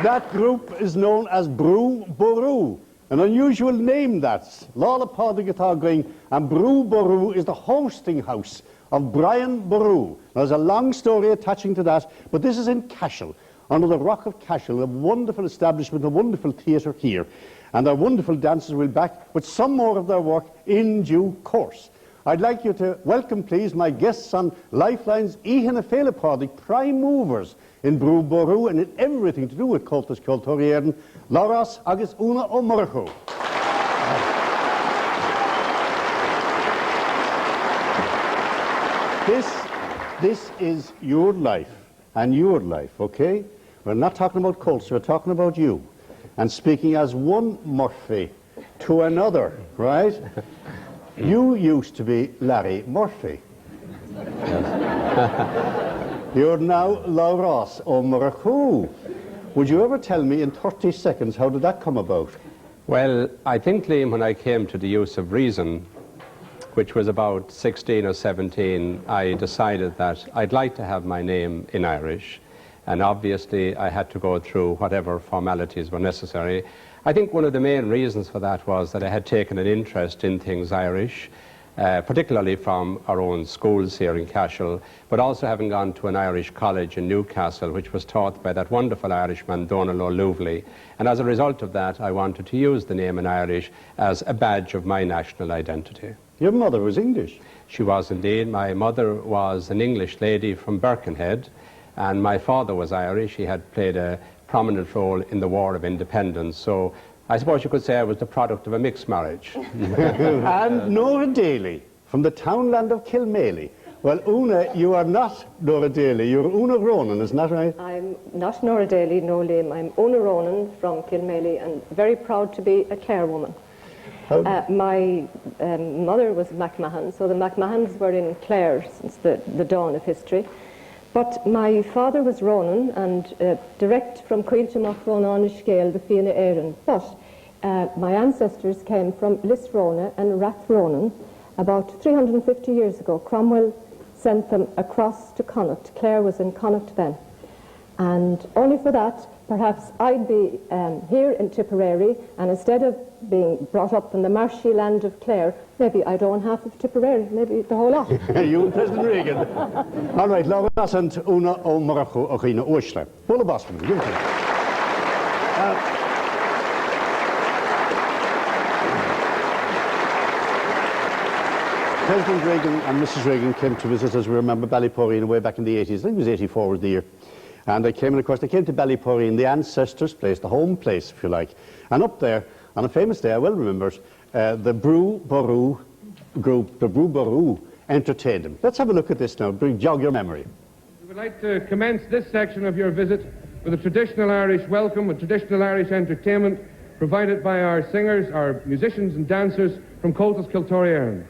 That group is known as Brú Ború. An unusual name that. Lá 'le Pádraig atá againn and Brú Ború is the hosting house of Brian Boru. Now there's a long story attaching to that, but this is in Cashel, under the Rock of Cashel, a wonderful establishment, a wonderful theatre here. And their wonderful dancers will be back with some more of their work in due course. I'd like you to welcome, please, my guests on Lifeline's Oíche na Féile Pádraig, prime movers in Brú Ború and in everything to do with Comhaltas Ceoltóirí Éireann, Labhrás agus Úna Ó Murchú. This, this is your life and your life, okay? We're not talking about Comhaltas, we're talking about you. And speaking as one Murphy to another, right? You used to be Larry Murphy. You're now Labhrás Ó Murchú. Would you ever tell me in 30 seconds how did that come about? Well, I think, Liam, when I came to the use of reason, which was about 16 or 17, I decided that I'd like to have my name in Irish. And obviously, I had to go through whatever formalities were necessary. I think one of the main reasons for that was that I had taken an interest in things Irish, uh, particularly from our own schools here in Cashel, but also having gone to an Irish college in Newcastle, which was taught by that wonderful Irishman, Donald O'Loughley. And as a result of that, I wanted to use the name in Irish as a badge of my national identity. Your mother was English? She was indeed. My mother was an English lady from Birkenhead, and my father was Irish. He had played a prominent role in the War of Independence. So I suppose you could say I was the product of a mixed marriage. and Nora Daly, from the townland of Kilmaley. Well, Una, you are not Nora Daly. You're Una Ronan, isn't that right? I'm not Nora Daly, no, Liam. I'm Una Ronan from Kilmaley and very proud to be a Clare woman. Uh, my um, mother was MacMahon, so the MacMahons were in Clare since the, the dawn of history. But my father was Ronan and uh, direct from Coillte mac Rónáin Scéal the Fianna Éireann. But uh, my ancestors came from Lisrona and Rathronan about 350 years ago. Cromwell sent them across to Connacht. Clare was in Connacht then. And only for that, perhaps I'd be um, here in Tipperary, and instead of being brought up in the marshy land of Clare, maybe I'd own half of Tipperary, maybe the whole lot. you and President Reagan. All right, Labhrás and Úna Ó Murchú a dhaoine uaisle. Bualadh bos for them. Uh, President Reagan and Mrs. Reagan came to visit, as we remember, Ballyporeen way back in the 80s. I think it was 84 was the year. And they came, and of course, they came to Ballyporeen, the ancestors' place, the home place, if you like. And up there, on a famous day, I well remember it, uh, the Brú Ború group, the Brú Ború, entertained them. Let's have a look at this now, bring, jog your memory. We would like to commence this section of your visit with a traditional Irish welcome, with traditional Irish entertainment provided by our singers, our musicians and dancers from Comhaltas Ceoltóirí Éireann.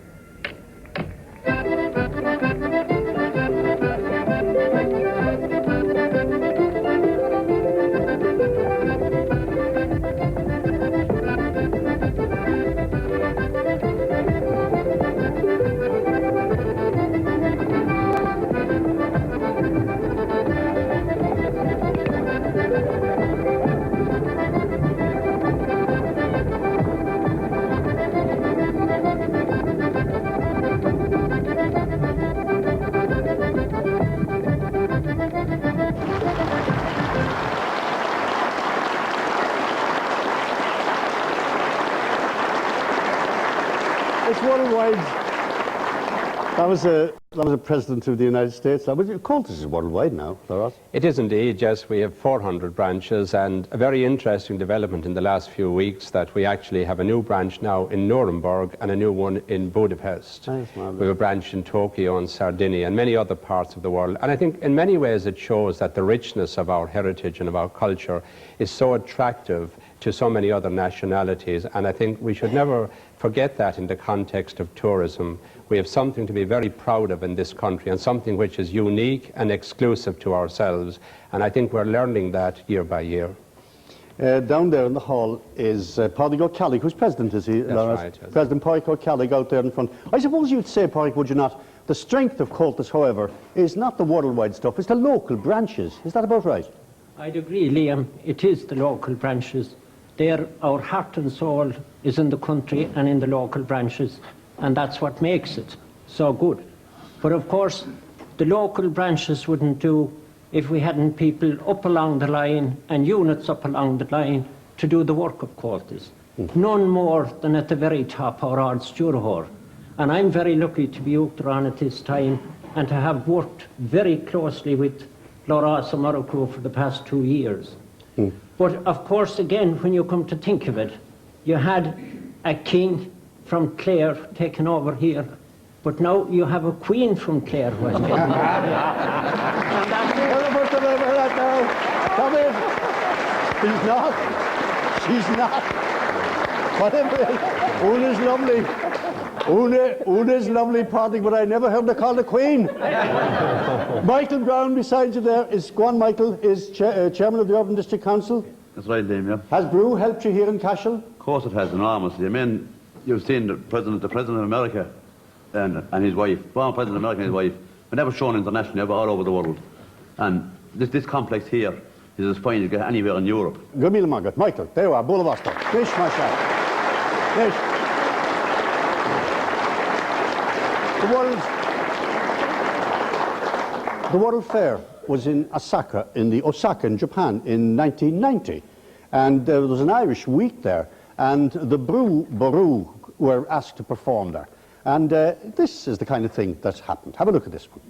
It's worldwide. That was a that was a president of the United States. That was Comhaltas is worldwide now, Labhrás. It is indeed, yes. We have 400 branches and a very interesting development in the last few weeks that we actually have a new branch now in Nuremberg and a new one in Budapest. Nice, we have a branch in Tokyo and Sardinia and many other parts of the world. And I think in many ways it shows that the richness of our heritage and of our culture is so attractive to so many other nationalities. And I think we should never forget that in the context of tourism. We have something to be very proud of in this country and something which is unique and exclusive to ourselves. And I think we're learning that year by year. Uh, down there in the hall is uh, Pádraig Ó Ceallaigh, who's president, is he? That's right, yes. President Pádraig Ó Ceallaigh out there in front. I suppose you'd say, Pádraig, would you not, the strength of Comhaltas, however, is not the worldwide stuff, it's the local branches. Is that about right? I'd agree, Liam, it is the local branches. They're, our heart and soul is in the country and in the local branches, and that's what makes it so good. But of course, the local branches wouldn't do if we hadn't people up along the line and units up along the line to do the work of Comhaltas. Mm. None more than at the very top, our Ard Stiúrthóir. And I'm very lucky to be Uachtarán at this time and to have worked very closely with Labhrás Ó Murchú for the past 2 years. Mm. But of course, again, when you come to think of it, you had a king from Clare taken over here, but now you have a queen from Clare who has taken over here. Come in. She's not. She's not. Whatever. Una's lovely. Una, Una's lovely, Padraig, but I never heard her called a queen. Michael Brown beside you there is Guan Michael, is cha uh, chairman of the Urban District Council. That's right, Liam, yeah. Has Brú helped you here in Cashel? Of course it has, enormously. I mean, you've seen the President, the President of America and, and his wife, former President of America and his wife, were never shown internationally, but all over the world. And this, this complex here is as fine as you get anywhere in Europe. Go raibh míle maith agat, Michael. There you are, bualadh bos dó. Anois, más ea. Anois. The World, the World Fair was in Osaka, in the Osaka in Japan in 1990. And there was an Irish week there, and the Brú Ború were asked to perform there. And uh, this is the kind of thing that's happened. Have a look at this one.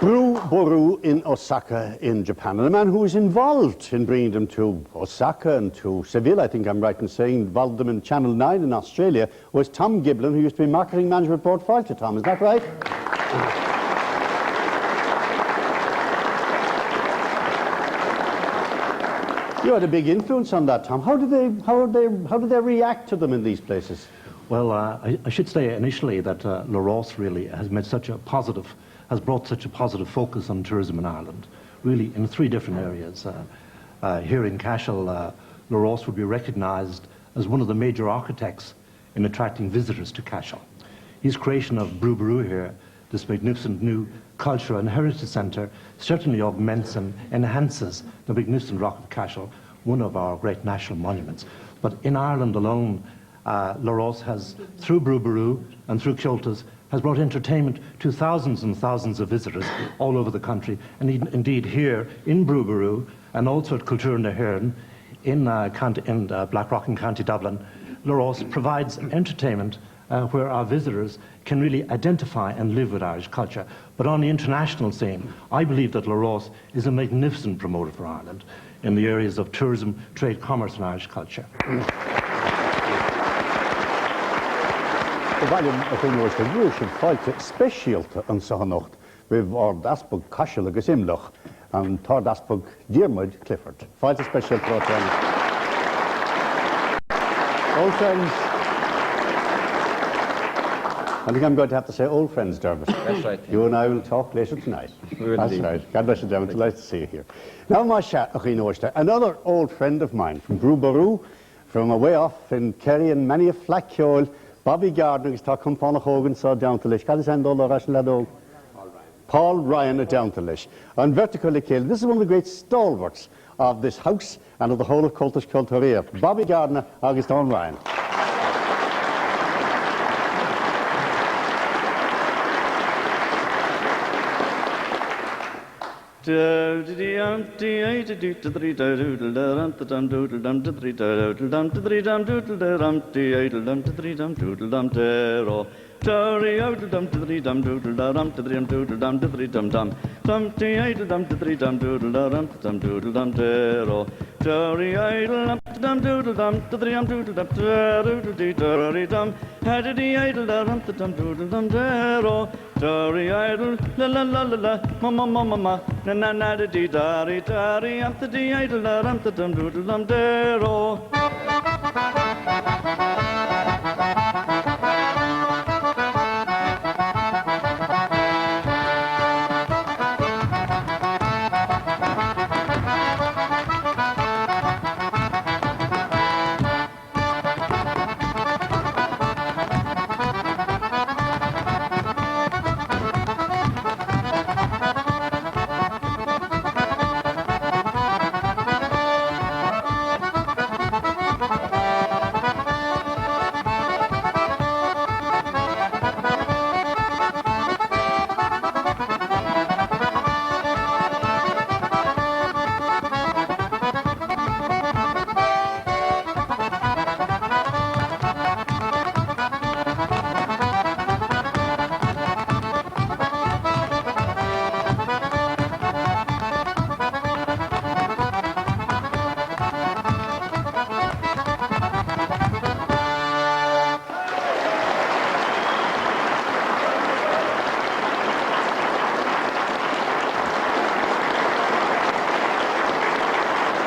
Brú Ború in Osaka in Japan. And the man who was involved in bringing them to Osaka and to Seville, I think I'm right in saying, involved them in Channel 9 in Australia, was Tom Giblin, who used to be marketing manager at Bord Fáilte. Tom, is that right? You had a big influence on that, Tom. How did they, how did they, how did they react to them in these places? Well, uh, I, I should say initially that uh, Ross really has made such a positive, has brought such a positive focus on tourism in Ireland, really in three different areas. Uh, uh, here in Cashel, uh, Ross would be recognised as one of the major architects in attracting visitors to Cashel. His creation of Brú Ború here, this magnificent new culture and heritage centre, certainly augments and enhances the magnificent Rock of Cashel, one of our great national monuments. But in Ireland alone, uh, Loros has, through Brú Ború and through Comhaltas, has brought entertainment to thousands and thousands of visitors all over the country, and indeed here in Brú Ború and also at Cultura na hÉireann in, uh, County, in uh, Blackrock in County Dublin, Loros provides entertainment uh, where our visitors can really identify and live with Irish culture. But on the international scene, I believe that Loros is a magnificent promoter for Ireland in the areas of tourism, trade, commerce and Irish culture. Ba mhaith liom a chaoin uaisle go bhfuil sibh fáilte speisialta anseo anocht roimh Ard-Easpag Caiseal agus Imleach, an tArd-Easpag Diarmuid Clifford. Fáilte speisialta romhat, Diarmuid. Old friends. I think I'm going to have to say old friends, Dermot. That's right. You and I will talk later tonight. We will That's indeed. right. God bless you, Dermot. Delighted to see you here. Now, más ea, a dhaoine uaisle, another old friend of mine from Brú Ború, from away off in Kerry and many a fleadh cheoil, Bobby Gardiner agus tá compánach óg anseo i dteannta leis. Cad is ainm dó, Labhrás, an leaid óg? Paul Ryan i dteannta leis. An bheirt acu le chéile. This is one of the great stalwarts of this house and of the whole of Comhaltas Ceoltóirí. Bobby Gardiner agus Dawn Ryan.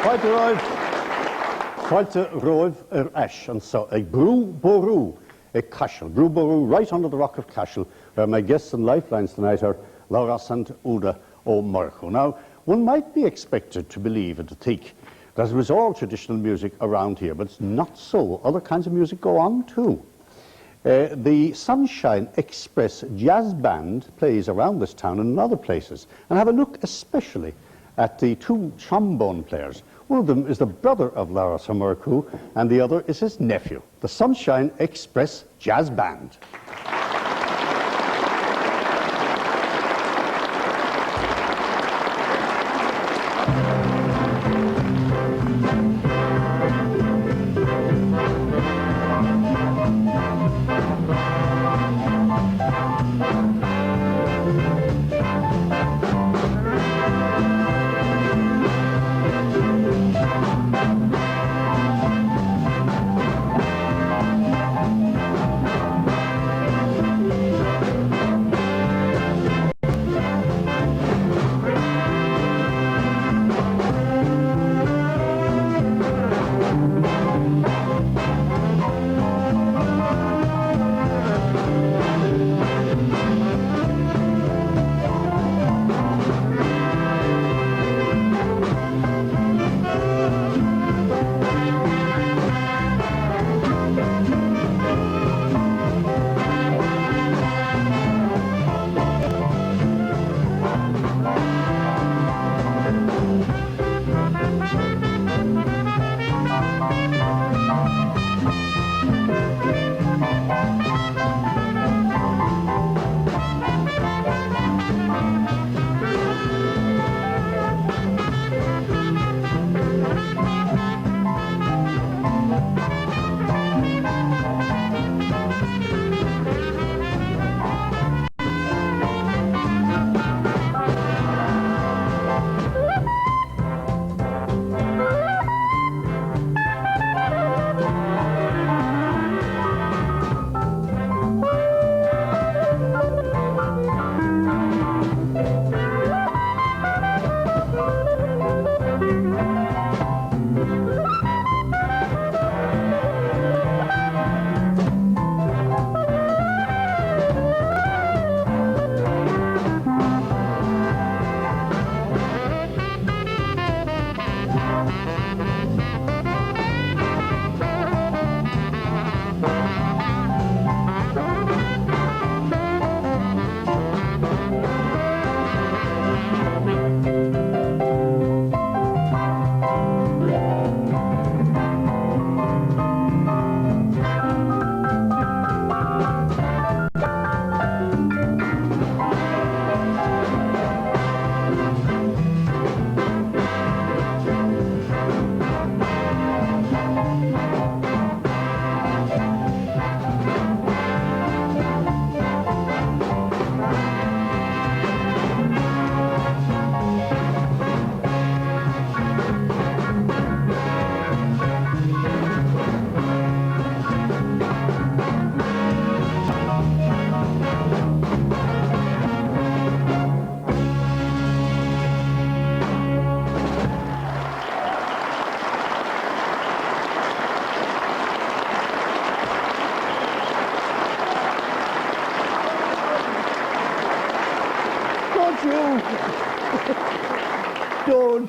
Fáilte romhaibh, fáilte romhaibh ar ais anseo ag Brú Ború ag Caiseal. Brú Ború right under the rock of Cashel where my guests on Lifelines tonight are Labhrás and Úna Ó Murchú. Now, one might be expected to believe and to think that it was all traditional music around here, but it's not so. Other kinds of music go on too. Uh, the Sunshine Express Jazz Band plays around this town and in other places. And have a look especially at the two trombone players. One of them is the brother of Labhrás Ó Murchú, and the other is his nephew, the Sunshine Express Jazz Band.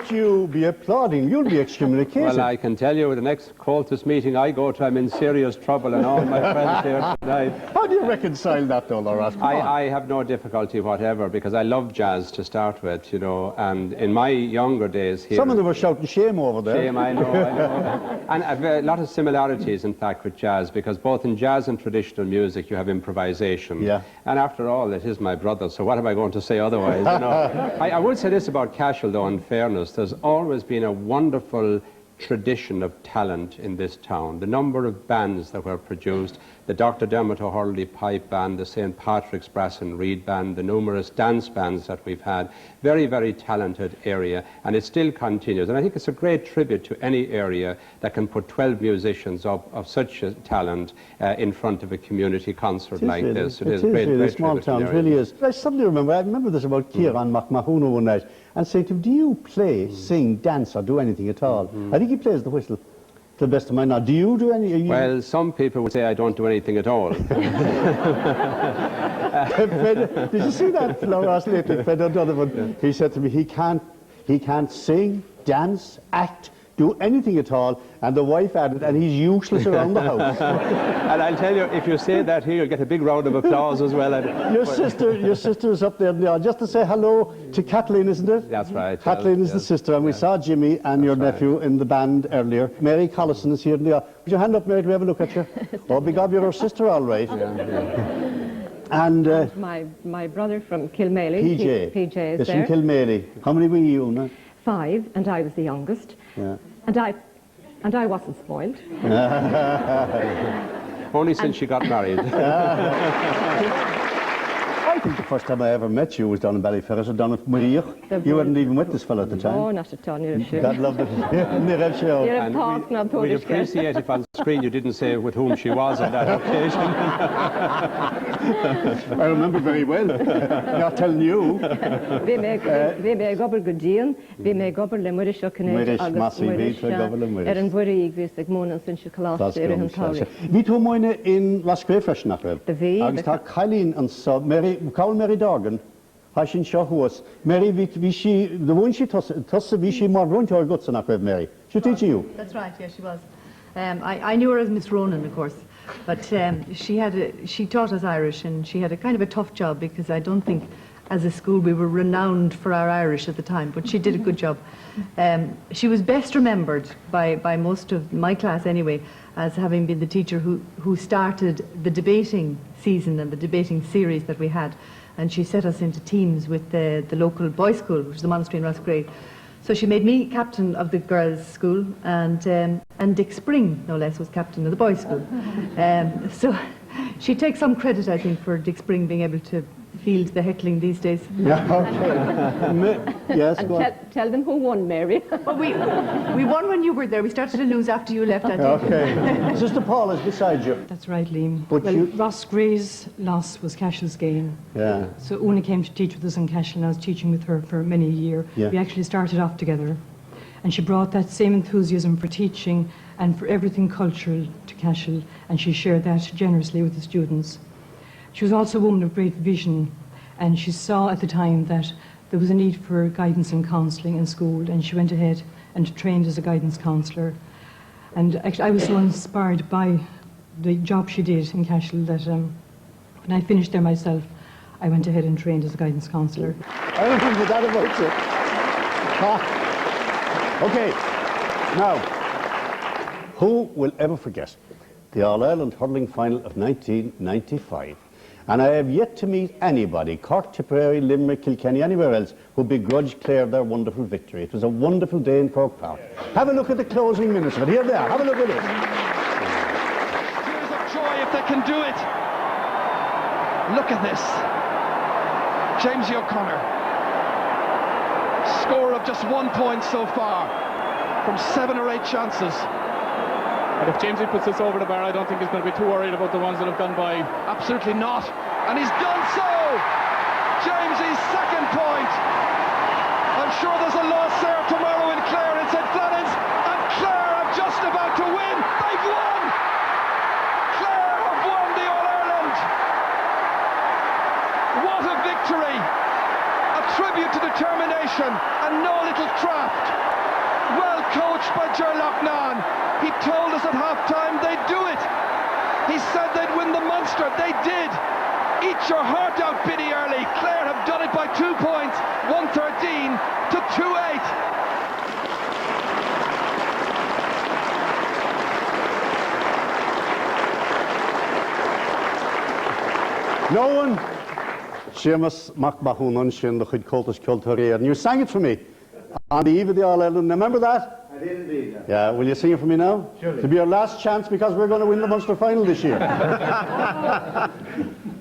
Won't you be applauding? You'll be excommunicated. Well, I can tell you, the next Comhaltas meeting I go to, I'm in serious trouble, and all my friends here tonight. How do you reconcile that, though, Labhrás? I, I have no difficulty whatever, because I love jazz to start with, you know, and in my younger days here... Some of them were shouting shame over there. Shame, I know, I know. And I've a lot of similarities, in fact, with jazz, because both in jazz and traditional music you have improvisation. Yeah. And after all, it is my brother, so what am I going to say otherwise, you know? I, I would say this about Cashel, though, in fairness. There's always been a wonderful tradition of talent in this town. The number of bands that were produced, the Dr. Dermot O'Hurley Pipe Band, the St. Patrick's Brass and Reed Band, the numerous dance bands that we've had. Very, very talented area, and it still continues. And I think it's a great tribute to any area that can put 12 musicians up of such a talent uh, in front of a community concert like really. this. It, it is, is great, really, great small tribute to the towns, area. really is. I suddenly remember, I remember this about Kieran mm. McMahon one night, and saying to him, do you play, mm. sing, dance, or do anything at all? Mm. I think he plays the whistle. To the best of my knowledge. Do you do any? You... Well, some people would say I don't do anything at all. Fred, did you see that, Laura, lately? Fred O'Donovan, yeah. he said to me, he can't, he can't sing, dance, act, do anything at all. And the wife added, and he's useless around the house. and I'll tell you, if you say that here, you'll get a big round of applause as well. your sister, your sister is up there now, just to say hello to Kathleen, isn't it? That's right. Kathleen yes, is the yes. sister, and we saw Jimmy and your right. nephew in the band earlier. Mary Collison is here in the Would your hand up, Mary, to have a look at you? oh, begob, you're her sister, all right. Yeah, yeah. And uh, My, my brother from Kilmaley. PJ. P- PJ is It's there. from Kilmaley. How many were you, Una? Five, and I was the youngest. Yeah. And I, and I wasn't spoiled. Only since she got married. I think the first time I ever met you was down in Ballyferris or down at Murriach. The You weren't even with this fellow at the time. Oh, not at all, ní raibh sé. God love it. Ní raibh sé ann. Ní raibh And tásc ná we'd tuairisc air. appreciate if on screen you didn't say with whom she was on that occasion. I remember very well. Not telling you. Bhí mé bhí mé ag obair go dian, bhí mé ag obair le Muiris Ó Cinnéide Muiris, agus Massey, bhí Muiris tú ag obair le Muiris. ar an Mhuirígh, bhíos ag múineadh ansin sa choláiste i rith an tsamhraidh. Bhí tú ag múineadh in Ros Cré freisin, nach raibh? Bhí. Agus tá cailín anso, Mary, cá bhfuil Mary Dorgan? Tá sí anseo thuas. Mary, bhí, bhí sí, do mhúin sí tusa, tusa, bhí sí mar mhúinteoir agatsa, nach raibh, Mary? She teaching you? That's right, yes, she was. Um, I, I knew her as Miss Ronan, of course, but um, she, had a, she taught us Irish and she had a kind of a tough job because I don't think as a school we were renowned for our Irish at the time, but she did a good job. Um, she was best remembered by, by most of my class anyway as having been the teacher who, who started the debating season and the debating series that we had. And she set us into teams with the, the local boys' school, which is the monastery in Roscrea. So she made me captain of the girls' school, and, um, and Dick Spring, no less, was captain of the boys' school. Um, so she takes some credit, I think, for Dick Spring being able to field the heckling these days. Yeah, okay. yes, And go on. tell, tell them who won, Mary. But we, we won when you were there. We started to lose after you left, I think. Okay. Sister Paul is beside you. That's right, Liam. But well, you- Ross Gray's loss was Cashel's gain. Yeah. So Una came to teach with us in Cashel, and I was teaching with her for many a year. Yeah. We actually started off together. And she brought that same enthusiasm for teaching and for everything cultural to Cashel, and she shared that generously with the students. She was also a woman of great vision, and she saw at the time that there was a need for guidance and counselling in school, and she went ahead and trained as a guidance counsellor. And actually, I was so inspired by the job she did in Cashel that um, when I finished there myself, I went ahead and trained as a guidance counsellor. I remember that about you. Ah. Okay, now, who will ever forget the All-Ireland hurling final of 1995? And I have yet to meet anybody, Cork, Tipperary, Limerick, Kilkenny, anywhere else, who begrudged Clare their wonderful victory. It was a wonderful day in Cork Park. Have a look at the closing minutes of it. Here they are. Have a look at this. Tears of joy if they can do it. Look at this. James O'Connor. Score of just one point so far from seven or eight chances. And if Jamesy puts this over the bar, I don't think he's going to be too worried about the ones that have gone by. Absolutely not. And he's done so! Jamesy's second point. I'm sure there's a loss there tomorrow in Clare in St Flannan's. And Clare are just about to win. They've won! Clare have won the All-Ireland. What a victory! A tribute to the determination and no little craft. Well coached by Ger Loughnane. He told us at half-time they'd do it. He said they'd win the Munster. They did. Eat your heart out, Biddy Early. Clare have done it by two points, 113 to 2-8. No one Séamus Mac Mathúna ansin de chuid Comhaltas Ceoltóirí Éireann. You sang it for me on the eve of the All-Ireland. Remember that? I did indeed. Yeah. yeah. Will you sing it for me now? Surely. It'll be your last chance because we're going to win the Munster final this year.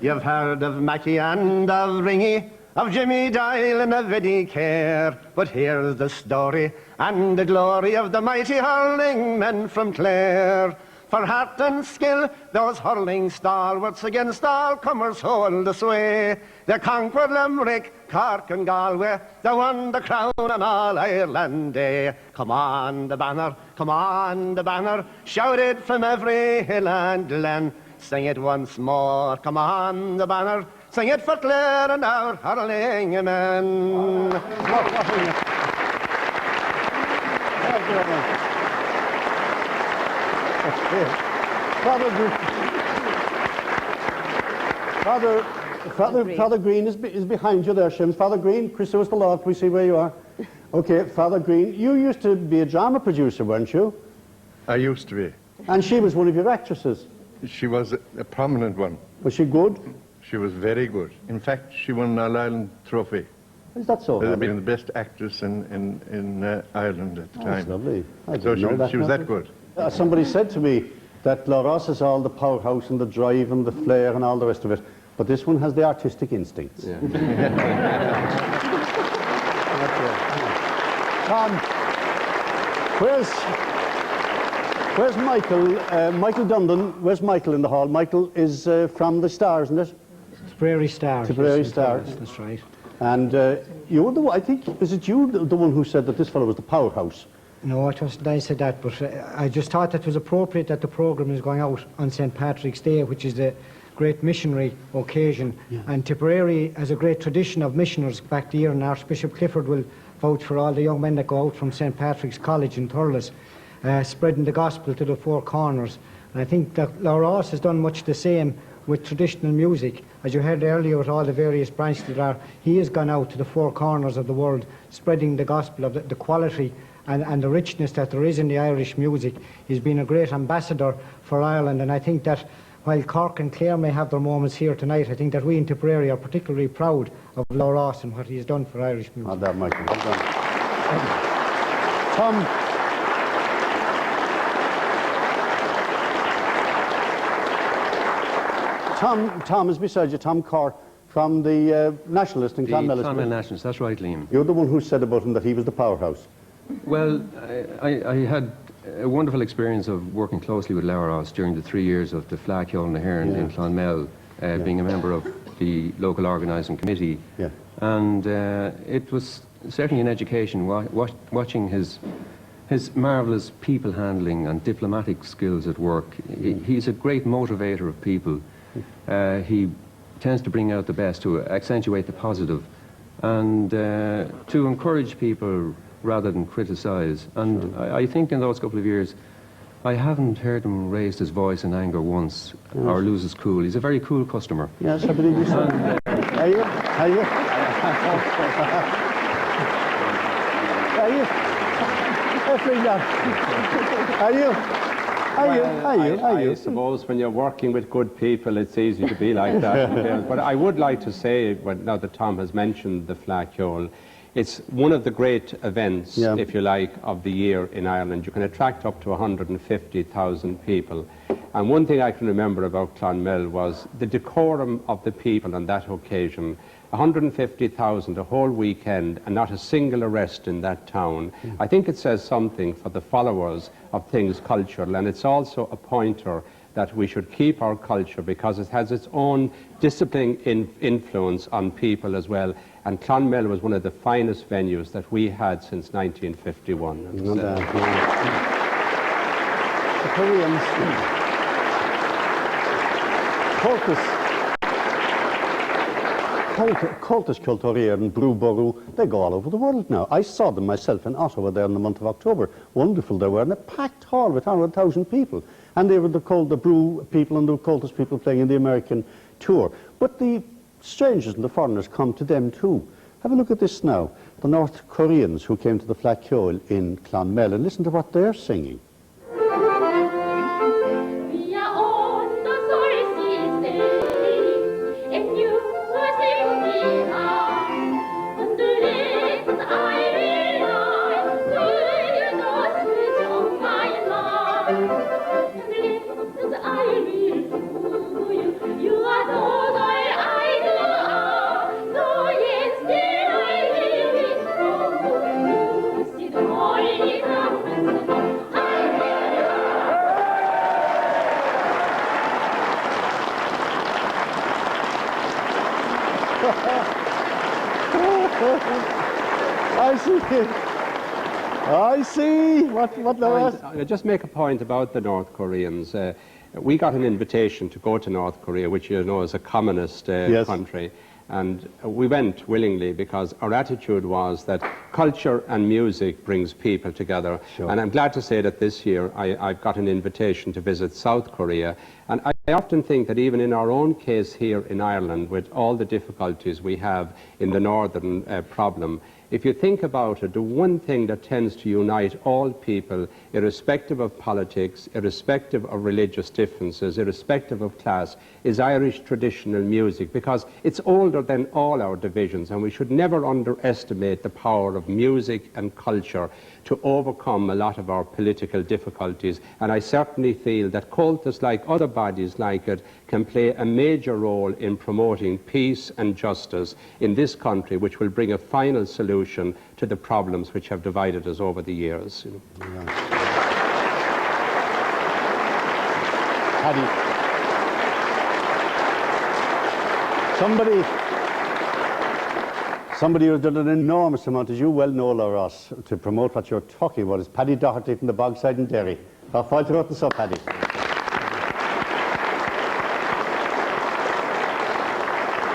You've heard of Mackie and of Ringy, of Jimmy Doyle and of Eddie Kerr, but here's the story and the glory of the mighty hurling men from Clare. For heart and skill, those hurling stalwarts against all comers hold the sway. They conquered Limerick, Cork and Galway, they won the crown on All Ireland Day. Come on the banner, come on the banner, shouted from every hill and glen. Sing it once more, come on the banner, sing it for Clare and our hurling men. Father, Father, Father, Father Green is, be, is behind you there, Shims. Father Green, Christos the Lord, we see where you are. Okay, Father Green, you used to be a drama producer, weren't you? I used to be. And she was one of your actresses. She was a, a prominent one. Was she good? She was very good. In fact, she won an All-Ireland trophy. Is that so? Uh, being the best actress in, in, in uh, Ireland at the oh, time. That's lovely. I so she, was, she was that good. Uh, somebody said to me that Loros is all the powerhouse and the drive and the flair and all the rest of it, but this one has the artistic instincts. Yeah. Tom, where's, where's Michael? Uh, Michael Dundon, where's Michael in the hall? Michael is uh, from the Star, isn't it? Tipperary Star. Tipperary yes, Star. That's right. And uh, you're the I think, is it you, the, the one who said that this fellow was the powerhouse? No, it wasn't I said that, but uh, I just thought that it was appropriate that the programme is going out on St Patrick's Day, which is the great missionary occasion. Yeah. And Tipperary has a great tradition of missioners back there, and Archbishop Clifford will vouch for all the young men that go out from St Patrick's College in Thurles, uh, spreading the gospel to the four corners. And I think that Labhrás has done much the same with traditional music. As you heard earlier with all the various branches that are, he has gone out to the four corners of the world, spreading the gospel of the, the quality and, and the richness that there is in the Irish music. He's been a great ambassador for Ireland, and I think that while Cork and Clare may have their moments here tonight, I think that we in Tipperary are particularly proud of Labhrás and what he has done for Irish music. Well done, Michael. Well done. Tom. Tom, Tom is beside you, Tom Carr from the uh, Nationalist in The Clonmel. Clonmel Nationalist, that's right, Liam. You're the one who said about him that he was the powerhouse. Well, I, I, I had a wonderful experience of working closely with Labhrás during the three years of the Fleadh Cheoil na hÉireann Yeah. in Clonmel, uh, being a member of the local organising committee. Yeah. And uh, it was certainly an education wa wa watching his, his marvellous people handling and diplomatic skills at work. He, he's a great motivator of people. Uh, he tends to bring out the best, to accentuate the positive, and uh, to encourage people rather than criticize. And I, I think in those couple of years, I haven't heard him raise his voice in anger once or lose his cool. He's a very cool customer. Yes, I believe you said. Are you? Are you? Are you? Every now. Are you? Are you? Well, Are you? I, Are you? I suppose when you're working with good people, it's easy to be like that. but I would like to say, well, now that Tom has mentioned the Fleadh Cheoil, it's one of the great events, Yeah. if you like, of the year in Ireland. You can attract up to 150,000 people. And one thing I can remember about Clonmel was the decorum of the people on that occasion. 150,000 a whole weekend and not a single arrest in that town. I think it says something for the followers of things cultural and it's also a pointer that we should keep our culture because it has its own disciplining in influence on people as well. And Clonmel was one of the finest venues that we had since 1951. Well done, yeah. The Koreans. Comhaltas. Comhaltas Ceoltóirí Éireann, Brú Ború, they go all over the world now. I saw them myself in Ottawa there in the month of October. Wonderful they were, in a packed hall with 100,000 people. And they were the, called the Brú people and the Comhaltas people playing in the American tour. But the strangers and the foreigners come to them too. Have a look at this now. The North Koreans who came to the Fleadh Cheoil in Clonmel and listen to what they're singing. I see. I see. What, what the I just make a point about the North Koreans. Uh, we got an invitation to go to North Korea, which you know is a communist uh, yes. country. And we went willingly because our attitude was that culture and music brings people together. Sure. And I'm glad to say that this year I, I've got an invitation to visit South Korea. And I, I often think that even in our own case here in Ireland, with all the difficulties we have in the northern uh, problem, if you think about it, the one thing that tends to unite all people, irrespective of politics, irrespective of religious differences, irrespective of class, is Irish traditional music, because it's older than all our divisions, and we should never underestimate the power of music and culture to overcome a lot of our political difficulties. And I certainly feel that Comhaltas, like other bodies like it, can play a major role in promoting peace and justice in this country, which will bring a final solution to the problems which have divided us over the years. You know. yeah. Paddy. Somebody, somebody who's done an enormous amount, as you well know, Ross, to promote what you're talking about is Paddy Doherty from the Bogside in Derry. Tá fáilte romhat anseo, Paddy.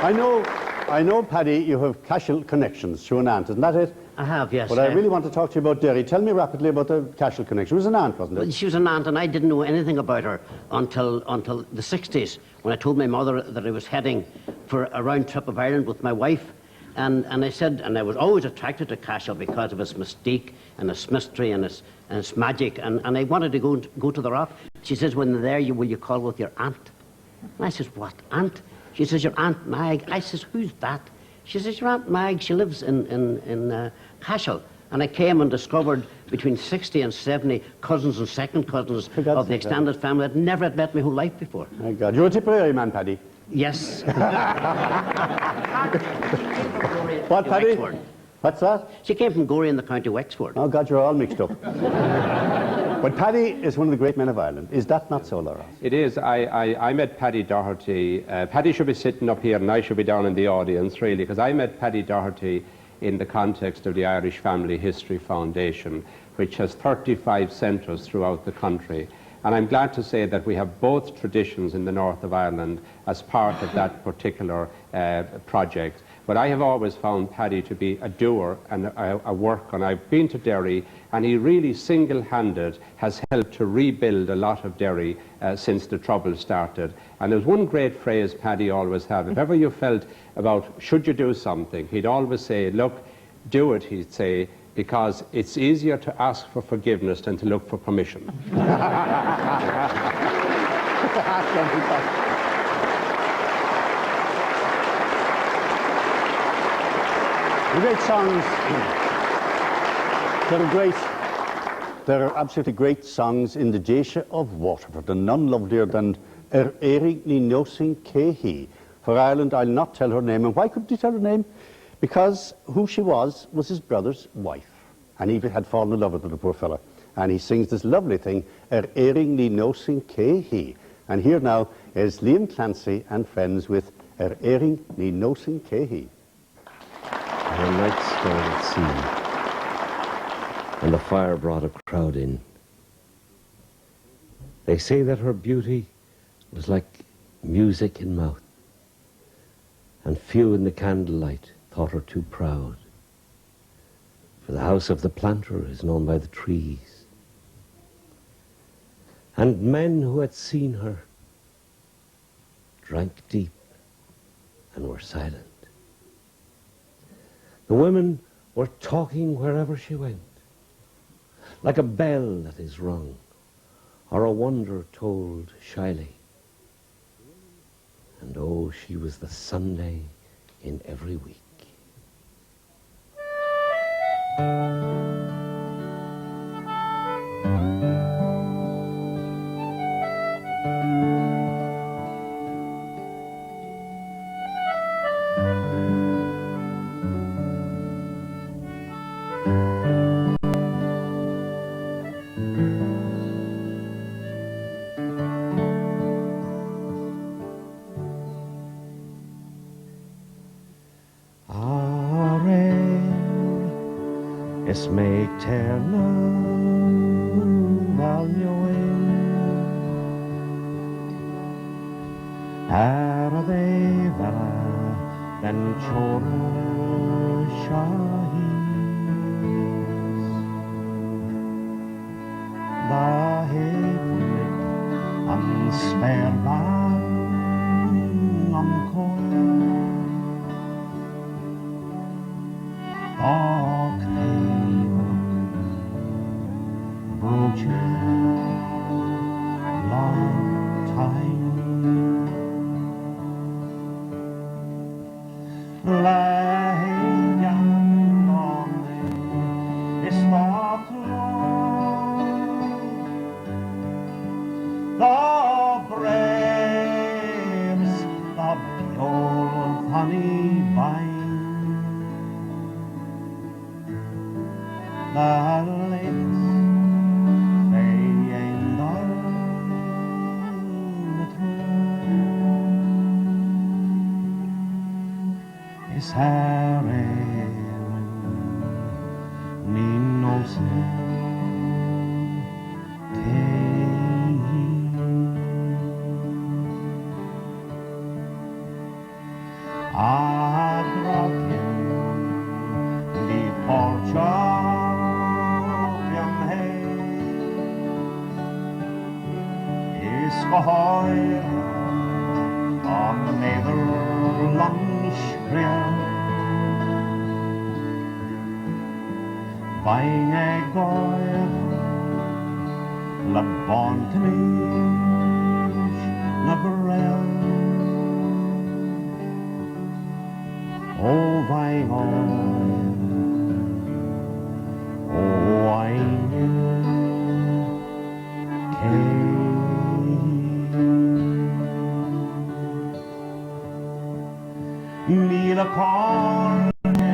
I know, I know, Paddy, you have Cashel connections through an aunt, isn't that it? I have, yes. But I really want to talk to you about Derry. Tell me rapidly about the Cashel connection. She was an aunt, wasn't it? Well, she was an aunt, and I didn't know anything about her until, until the 60s, when I told my mother that I was heading for a round trip of Ireland with my wife. And, and I said, and I was always attracted to Cashel because of its mystique and its mystery and its, and its magic. And, and I wanted to go, go to the rock. She says, when there, you, will you call with your aunt? And I says, what aunt? She says, your Aunt Mag. I says, who's that? She says, your Aunt Mag, she lives in, in, in uh, Cashel. And I came and discovered between 60 and 70 cousins and second cousins of the extended family that never had met me whole life before. My God. You're a Tipperary man, Paddy. Yes. what, Paddy? What's that? She came from Gorey in the county Wexford. Oh, God, you're all mixed up. but Paddy is one of the great men of Ireland. Is that not so, Laura? It is. I, I, I met Paddy Doherty. Uh, Paddy should be sitting up here and I should be down in the audience, really, because I met Paddy Doherty in the context of the Irish Family History Foundation, which has 35 centres throughout the country. And I'm glad to say that we have both traditions in the north of Ireland as part of that particular uh, project. But I have always found Paddy to be a doer and a, a worker. And I've been to Derry, and he really single-handed has helped to rebuild a lot of Derry uh, since the trouble started. And there's one great phrase Paddy always had. If ever you felt about should you do something, he'd always say, look, do it, he'd say, because it's easier to ask for forgiveness than to look for permission. The great songs. There are great, there are absolutely great songs in the Déise of Waterford, and none lovelier than Er Éirinn Ní Neosfainn Cé Hí. For Ireland, I'll not tell her name. And why couldn't he tell her name? Because who she was was his brother's wife. And he had fallen in love with the poor fella. And he sings this lovely thing, Er Éirinn Ní Neosfainn Cé Hí. And here now is Liam Clancy and friends with Er Éirinn Ní Neosfainn Cé Hí. The night storm at sea, and the fire brought a crowd in. They say that her beauty was like music in mouth, and few in the candlelight thought her too proud. For the house of the planter is known by the trees. And men who had seen her drank deep and were silent. The women were talking wherever she went, like a bell that is rung, or a wonder told shyly. And oh, she was the Sunday in every week. Aréir is mé ag téarnamh ainneoin ar an dtaobh eile den teora seo thíos. Do thaobhnaigh an spéir bhán om chomhair. D'fhág taobhach brúite long time. Le héigean dá mé is dá clog, dá bréim 's dá beol thanaí binn. Dá léimeas fé dhéin dall na trá is thar Éirinn ní nósann cé hí. A gcraiceann ní páirteach liom fhéin is go háirithe an Nederlands scríobh. Bheinn ag gáire le báncheamís na bréan. Ó bheinn ó aine cé Níl a cairde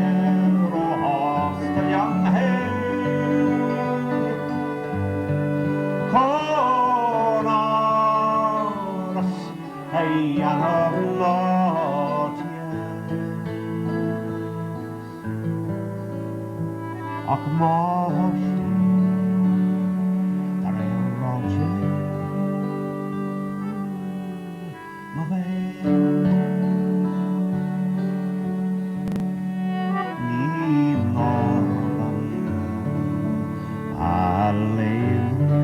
róshásta liom féin Chun amhras a dhéanamh ná teas Ach má sé tar éir ráite mo bhéal Ní mór dom a léiriú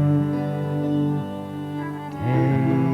cé hí.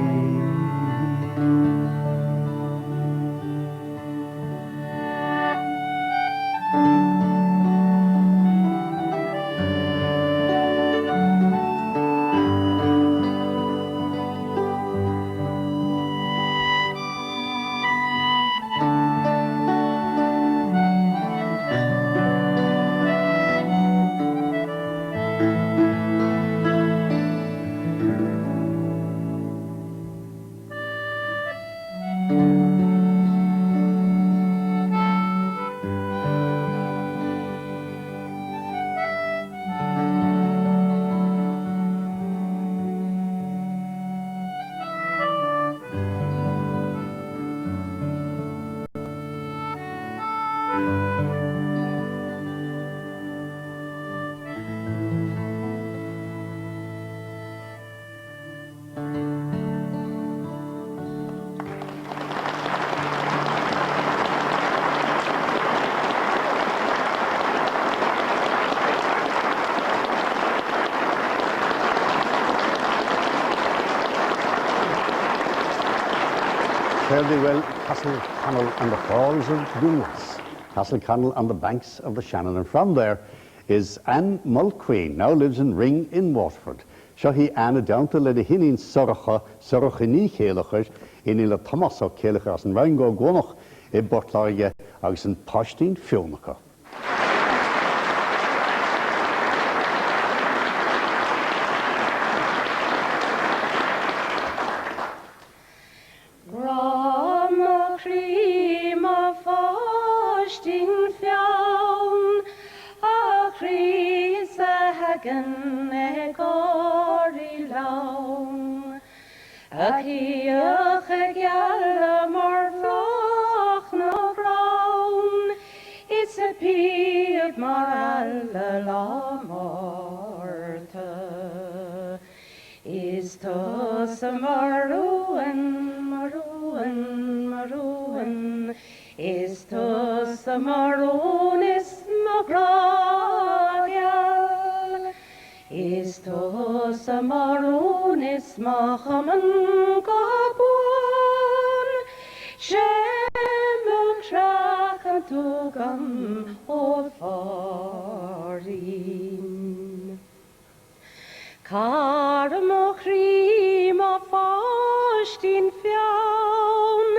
Céard é bhuel Castleconnell and the Falls of Doonass, Castleconnell on the banks of the Shannon and from there is Anne Mulqueen, now lives in Ring in Waterford. Seo í Anne i dteannta lena hiníon Sorcha, Sorcha Ní Chéilleachair, iníon le Tomás Ó Céilleachair as an Rinn Ó gCuanach i bPort Láirge agus an páistín fionn acu. Grá mo chroí, mo pháistín fionn, A chroí is a thagann ag gáirí liom, A chíocha geala mar bhláth na gcrann, Is a píob mar eala lá Márta. Is tusa mo rún, mo rún, mo rún, Is tusa mo rún is mo ghrá geal. Is tusa mo rún is mo chumann go buan, 'Sé mo chreach an tú 'gam ód pháirín. Cara mo chroí, mo pháistín fionn,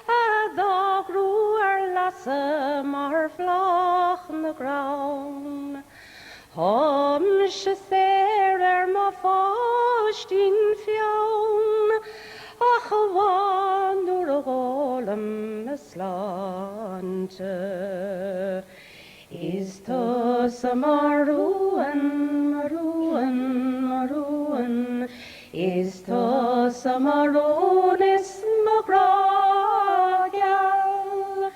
A dá ghrua ar lasadh mar bhláth na gcrann. Táimse saor ar mo pháistín fionn, Ach amháin nuair a dh'ólaim mo shláinte. Is tusa mo rún, mo rún, mo rún, Is tusa mo rún is mo ghrá geal.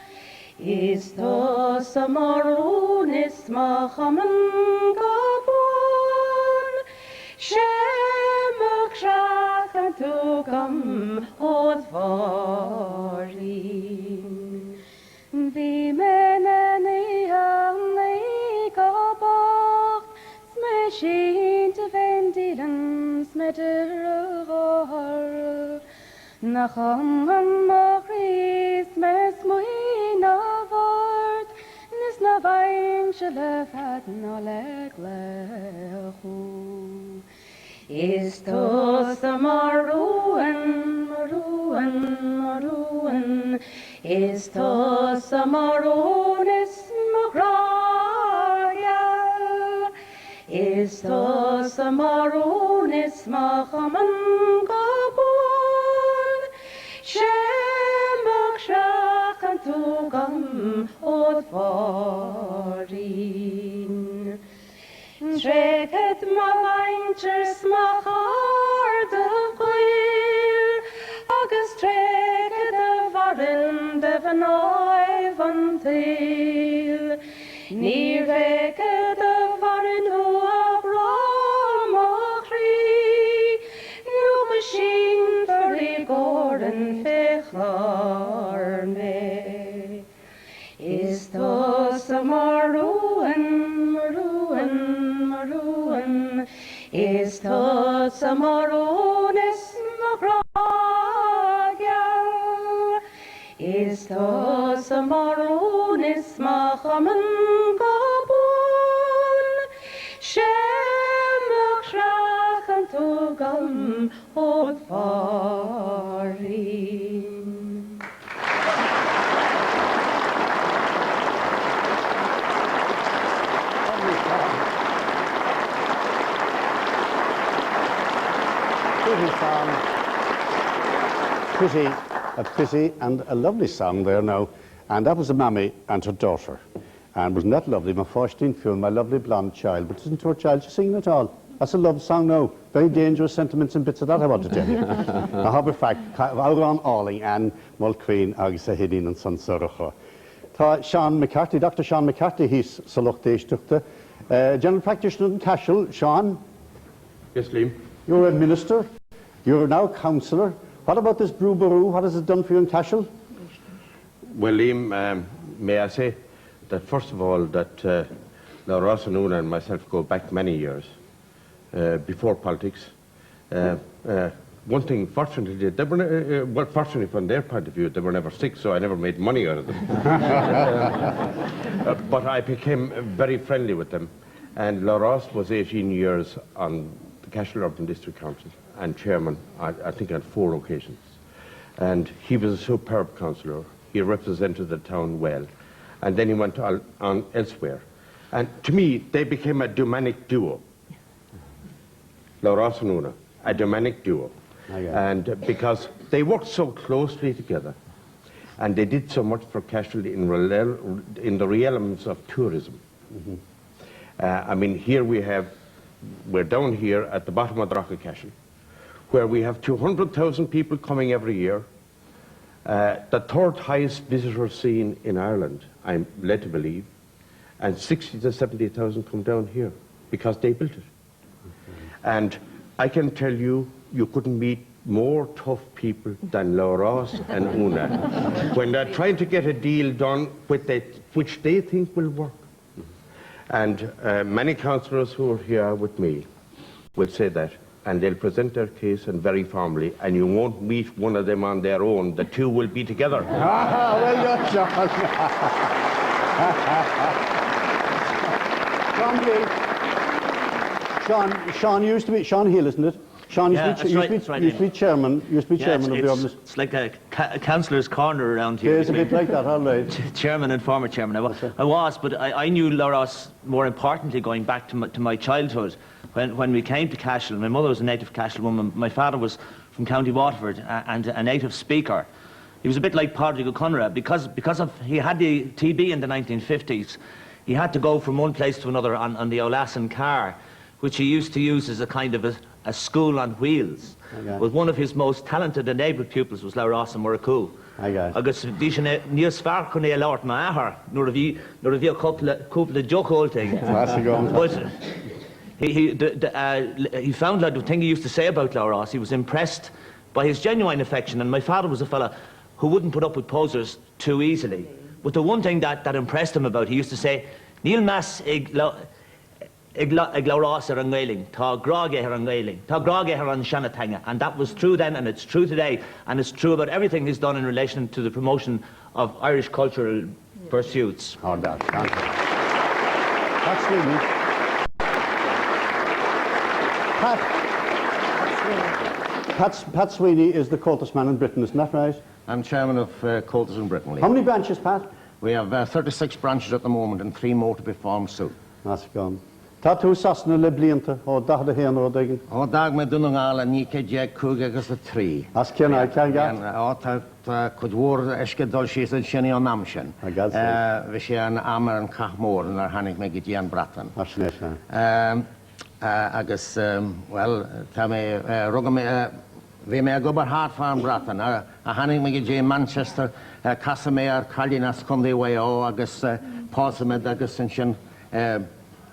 Is tusa mo rún is mo chumann go buan, 'Sé mo chreach an tú 'gam ód bháirín. Bhí mé na naoi go bocht 's mé sínte fén díleann 's mé dirghair Nach ionann mo chroí 's mé smaoineamh ort 'Nis ná bhfaighimse le fead ná le glaoch thú. Is tusa mo rún, mo rún, mo rún, Is tusa mo rún is mo ghrá geal. Is tusa mo rún is mo chumann go buan, 'Sé mo chreach an tú 'gam ód bháirín. Tréigfead mo mhuintir 's mo chairde gaoil Agus tréigfead a mhaireann de mhnáibh an tsaoil. Ní thréigfead a mhaireann thú a ghrá mo chroí Nó go sínfear i gCóran fé chlár mé. Is tusa mo rún, mo rún, mo rún, Is tusa mo rún is mo ghrá geal. Is tusa mo rún is mo chumann go buan, 'Sé mo chreach an tú 'gam ód bháirín. Pretty song. Pretty, a pretty and a lovely song there now. And that was a mammy and her daughter. And wasn't that lovely? Mo pháistín fionn, my lovely blonde child. But isn't her child singing at all? That's a love song now. Very dangerous sentiments and bits of that I want to tell you. Na habair faic, amhrán álainn Anne Mulqueen agus a hiníon ansan Sorcha. Tá Seán McCarthy, Dr Seán McCarthy thíos sa lucht éisteachta. General Practitioner in Cashel, Seán? Yes, Liam. You're a minister. You're now councillor. What about this Brú Ború? What has it done for you in Cashel? Well, Liam, um, may I say that first of all that uh, Labhrás and Una and myself go back many years uh, before politics. Uh, uh, One thing, fortunately, they were, uh, well, fortunately from their point of view, they were never sick, so I never made money out of them. uh, but I became very friendly with them. And Larosse was 18 years on the Cashel Urban District Council and chairman, I, I think, on four occasions. And he was a superb councillor. He represented the town well. And then he went on, on elsewhere. And to me, they became a Dumanic duo. Larosse and Una, a Dumanic duo. Oh, yeah. And because they worked so closely together, and they did so much for Cashel in, in the realms of tourism. Mm -hmm. uh, I mean, here we have, we're down here at the bottom of the Rock of Cashel, where we have 200,000 people coming every year. Uh, the third highest visitor scene in Ireland, I'm led to believe, and 60 to 70,000 come down here because they built it. Mm -hmm. And I can tell you, you couldn't meet more tough people than Lauras and Una when they're trying to get a deal done with they, which they think will work. And uh, many councillors who are here with me will say that, and they'll present their case and very formally, and you won't meet one of them on their own. The two will be together. Ah, well done, John. Sean, Sean used to be Sean Hill, isn't it? Sean yeah, used, to be, right, used, to be, right, used to be chairman, used to be yeah, chairman it's, of the it's, it's like a ca councillor's corner around here. Yeah, it's a bit like that, all right. Chairman and former chairman. I, wa I was, but I, I knew Loros more importantly going back to my, to my childhood. When, when we came to Cashel, my mother was a native Cashel woman, my father was from County Waterford and a native speaker. He was a bit like Padraig O'Conra because, because of, he had the TB in the 1950s. He had to go from one place to another on, on the Olassen car, which he used to use as a kind of a, a school on wheels. Okay. But one of his most talented and able pupils was Labhrás Ó Murchú. Agus bhí sin níos fearr chun é a labhairt ná m'athair nuair a bhí nuair a bhí cúpla cúpla deoch ólta aige. But he, he, the, the, uh, he found that the thing he used to say about Labhrás, he was impressed by his genuine affection, and my father was a fella who wouldn't put up with posers too easily. But the one thing that, that impressed him about, he used to say, Níl meas ag ag Labhrás ar an nGaelainn, tá grá aige ar an nGaelainn, tá grá aige ar an seanateanga, and that was true then and it's true today and it's true about everything he's done in relation to the promotion of Irish cultural pursuits. Oh, that, That's really. Pat, Pat, Pat Sweeney is the Comhaltas man in Britain, isn't that right? I'm chairman of uh, Comhaltas in Britain. How many branches, Pat? We have uh, 36 branches at the moment and three more to be formed soon. That's gone. Tá tú i Sasana le blianta, ó 41 nó rud éigin. Ó d'fhág mé Dún na nGall i 1953. As cén áit, ceann ceart? Ó tá tá cuid mhór uisce ag dul síos ansin ón am sin. Bhí sé an am ar an Chath Mór nuair tháinig mé go dtí an Breatain. As sin é, sea. Agus, bhuel, tá mé, rugadh mé, bhí mé ag obair thart fán Bhreatain. Tháinig mé go dtí Manchester, casadh mé ar cailín as Contae Mhaigh Eo agus pósadh muid agus ansin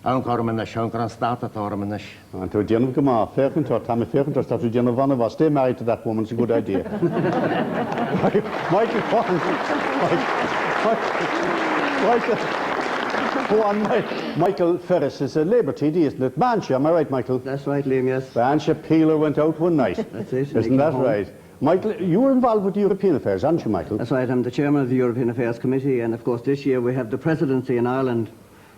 Amharc orm anois, amharc ar an stát atá orm anois. Tá tú ag déanamh go maith, féachaint ort, táim ag féachaint ort, tá tú ag déanamh an-mhaith, stay married to that woman, it's a good idea. Michael, go on, Michael, go on, Michael Ferris is a Labour TD, isn't it? Bansha, am I right, Michael? That's right, Liam, yes. Bansha Peeler went out one night. That's it. Isn't that right? Michael, you were involved with the European Affairs, aren't you, Michael? That's right. I'm the chairman of the European Affairs Committee, and of course this year we have the presidency in Ireland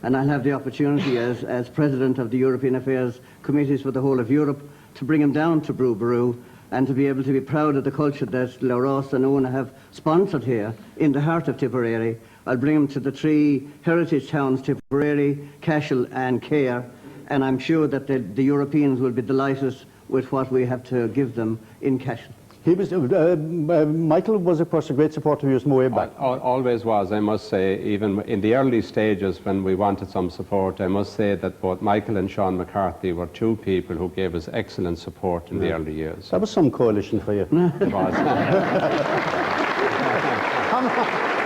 and I'll have the opportunity as, as president of the European Affairs Committees for the whole of Europe to bring him down to Brú Ború and to be able to be proud of the culture that Labhrás and Una have sponsored here in the heart of Tipperary. I'll bring him to the three heritage towns, Tipperary, Cashel and Cahir, and I'm sure that the, the Europeans will be delighted with what we have to give them in Cashel. He was, uh, uh, Michael was, of course, a great supporter of yours from way back. Always was, I must say, even in the early stages when we wanted some support, I must say that both Michael and Sean McCarthy were two people who gave us excellent support in yeah. the early years. That was some coalition for you. It was.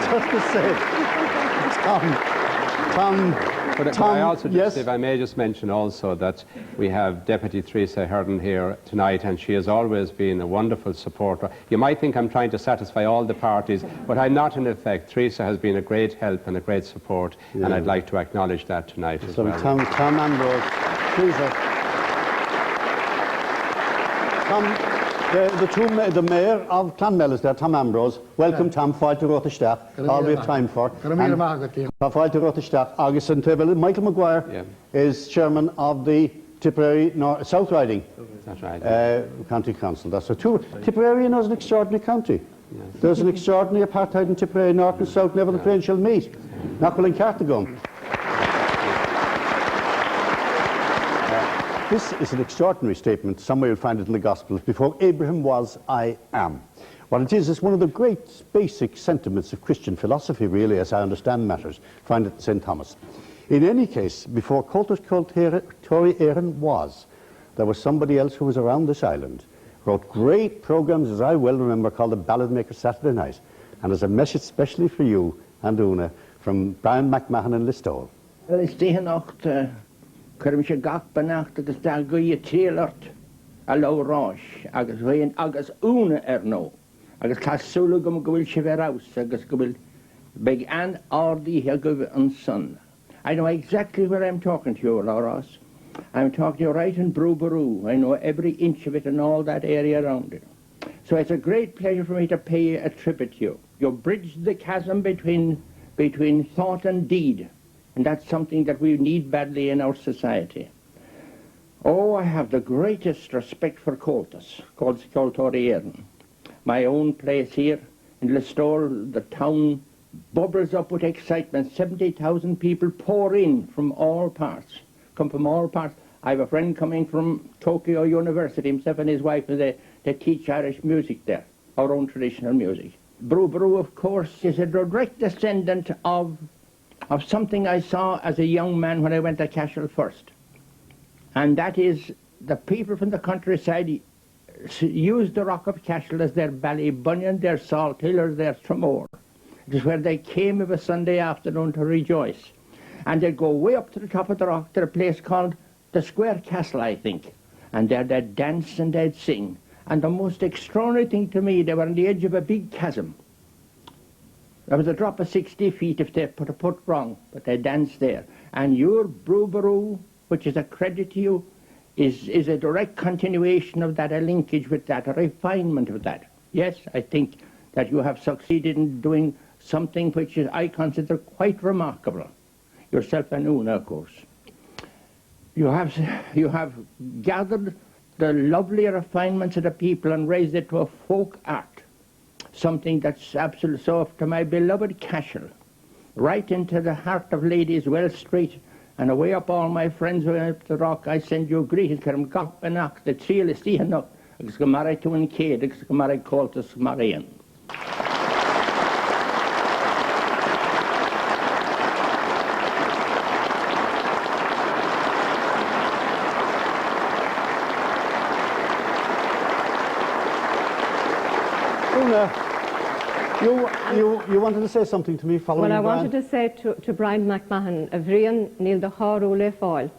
Just to say, Tom, Tom, But, Tom, but I also just, yes? if I may just mention also that we have Deputy Theresa Herron here tonight, and she has always been a wonderful supporter. You might think I'm trying to satisfy all the parties, but I'm not in effect. Theresa has been a great help and a great support, yeah. and I'd like to acknowledge that tonight as so well. Tom, Tom Ambrose, Theresa. Tom, The, the, two, the mayor of Clonmel is there, Tom Ambrose. Welcome, Tom. Fáilte romhat isteach. All we have time for. Tá fáilte romhat isteach. Agus an taobh eile, Michael Maguire is chairman of the Tipperary North, South Riding That's right. uh, County Council. That's a two. Tipperary is an extraordinary county. Yes. There's an extraordinary apartheid in Tipperary North and South, never the twain shall meet. Nach bhfuil an ceart agam. Uh, this is an extraordinary statement. Somewhere you'll find it in the Gospels. Before Abraham was, I am. What it is, is one of the great basic sentiments of Christian philosophy, really, as I understand matters. Find it in St. Thomas. In any case, before Comhaltas Ceoltóirí Éireann was, there was somebody else who was around this island, wrote great programs, as I well remember, called the Ballad Maker Saturday Night. And there's a message specially for you and Una from Brian McMahon in Listowel. Istoíche anocht, cuirimse gach beannacht agus dea-ghuí ag triall ort, a Labhráis, agus Bhriain agus Úna, ar ndóigh, agus tá súil agam go bhfuil sibh ar fheabhas agus go bhfuil, beidh an-ard-oíche agaibh ansan. I know exactly where I'm talking to you, Labhrás. I'm talking to you right in Brú Ború. I know every inch of it and all that area around it. So it's a great pleasure for me to pay a tribute to you. You bridged the chasm between, between thought and deed, and that's something that we need badly in our society. Oh, I have the greatest respect for Comhaltas, called Ceoltóirí Éireann. My own place here in Listowel, the town bubbles up with excitement. 70,000 people pour in from all parts, come from all parts. I have a friend coming from Tokyo University, himself and his wife, and they, they teach Irish music there, our own traditional music. Brú Ború, of course, is a direct descendant of, of something I saw as a young man when I went to Cashel first. And that is the people from the countryside used the Rock of Cashel as their Ballybunion, their Salt Hill, or their Tramore. It is where they came of a Sunday afternoon to rejoice. And they'd go way up to the top of the rock to a place called the Square Castle, I think. And there they'd dance and they'd sing. And the most extraordinary thing to me, they were on the edge of a big chasm. There was a drop of 60 feet if they put a foot wrong, but they danced there. And your Brú Ború, which is a credit to you, is, is a direct continuation of that, a linkage with that, a refinement of that. Yes, I think that you have succeeded in doing something which is, I consider quite remarkable. Yourself and Una, of course. You have, you have gathered the lovely refinements of the people and raised it to a folk art, something that's absolutely so to my beloved Cashel, right into the heart of Ladies Well Street, and away up all my friends who up the rock, I send you greetings, Cuirim gach beannacht ag triall istoíche anocht, agus go maire tú an céad agus go maire Comhaltas mar aon. Una, you, you, you wanted to say something to me following Well, I Brian? wanted to say to, to Brian McMahon, a Bhriain níl do shárú le fáil.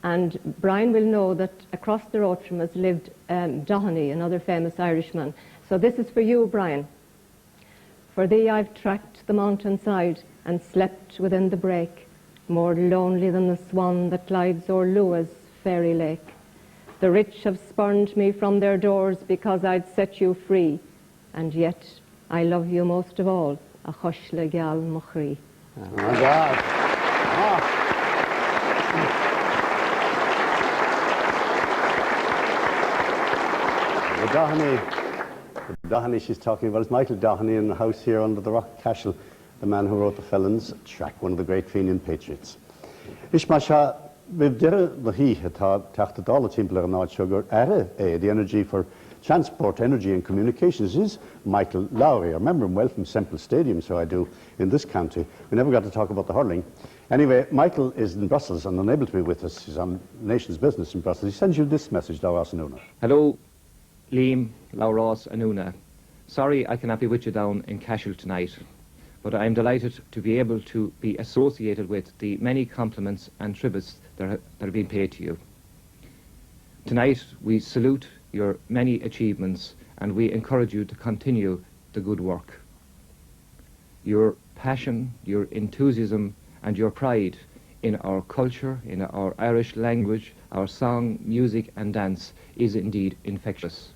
And Brian will know that across the road from us lived um, Doheny, another famous Irishman. So this is for you, Brian. For thee I've tracked the mountainside and slept within the brake, more lonely than the swan that glides o'er Lua's fairy lake. The rich have spurned me from their doors because I'd set you free, and yet I love you most of all, a chuisle gheal mo chroí. Oh my God. Ah. The Doheny, the Doheny she's talking about is Michael Doheny in the house here under the Rock Cashel, the man who wrote the Felons Track, one of the great Fenian patriots. Is mar seo, roimh deireadh na hoíche tá Teachta Dála timpeall ar an áit seo gur aire é, the Energy for Transport, Energy and Communications is Michael Lowry. I remember him well from Semple Stadium, so I do, in this county. We never got to talk about the hurling. Anyway, Michael is in Brussels and unable to be with us. He's on nation's business in Brussels. He sends you this message, Labhrás and Úna. Hello, Liam, Labhrás and Úna. Sorry I cannot be with you down in Cashel tonight, but I am delighted to be able to be associated with the many compliments and tributes that, ha that have been paid to you. Tonight we salute your many achievements and we encourage you to continue the good work. Your passion, your enthusiasm and your pride in our culture, in our Irish language, our song, music and dance is indeed infectious.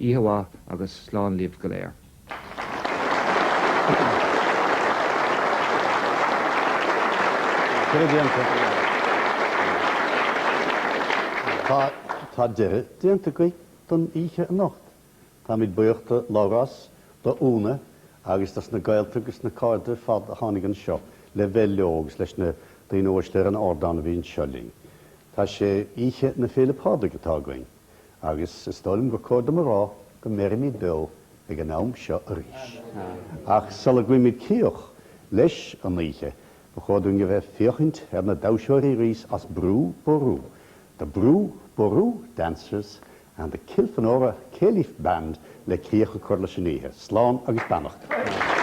Oíche mhaith agus slán libh go léir. Tá tá deireadh déanta againn don oíche anocht. Táimid buíoch do Labhrás, do Úna agus dos na gaolta agus na cairde ar fad a tháinig anseo le bheith leo agus leis na daoine uaisle ar an ardán a bhí anseo linn. Tá sé oíche na Féile Pádraig atá againn agus is dóigh liom gur cóir dom a rá go mbéarfaimid beo ag an am seo arís. Ach sula gcuirimid críoch leis an oíche, ba chóir dúinn a bheith ag féachaint ar na damhsóirí arís as Brú Ború, The Brú Ború Dancers and the Kilfenora Céilí Band le críoch a chur leis an oíche. Slán agus beannacht.